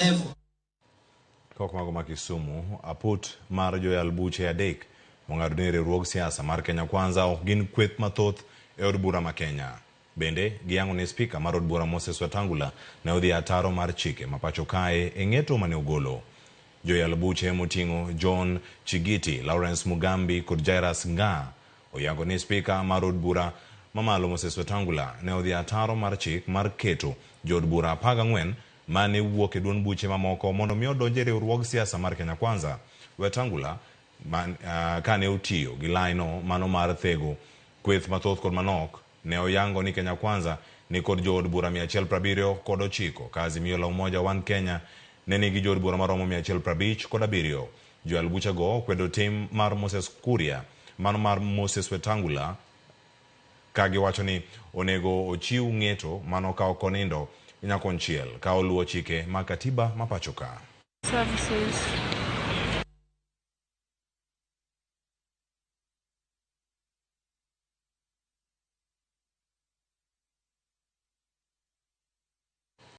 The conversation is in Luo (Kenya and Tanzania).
Level. Kaok mago ma Kisumu, aput mar joyal buche adek ong'ado ni riwruog siasa mar Kenya Kwanza ok gin kweth mathoth e od bura ma Kenya. Bende, giyango ni spika mar od bura Moses Wetangula ne odhi ataro mar chike ma pacho kae e ng'eto mane ogolo. Joyal buche moting'o John Chigiti, Lawrence Mugambi kod Jairus Ngaah oyango ni spika mar od bura mamalo Moses Wetangula ne odhi ataro mar chik mar keto jood bura 14 mane wuok e duond buche mamoko mondo mi odonj e riwruog siasa mar Kenya Kwanza. Wetangula man, kane otiyo gi laino mano mar thego kweth mathoth kod manok ne oyango ni Kenya Kwanza ni kod jood bura 179 ka Azimio la Umoja One Kenya ne nigi jood bura maromo 157. Joyal buchego okwedo tim mar Moses Kuria mano mar Moses Wetangula ka giwacho ni onego ochiw ng'eto mano ka ok onindo nyakonchiel ka oluwo chike mag katiba ma pacho ka. Services.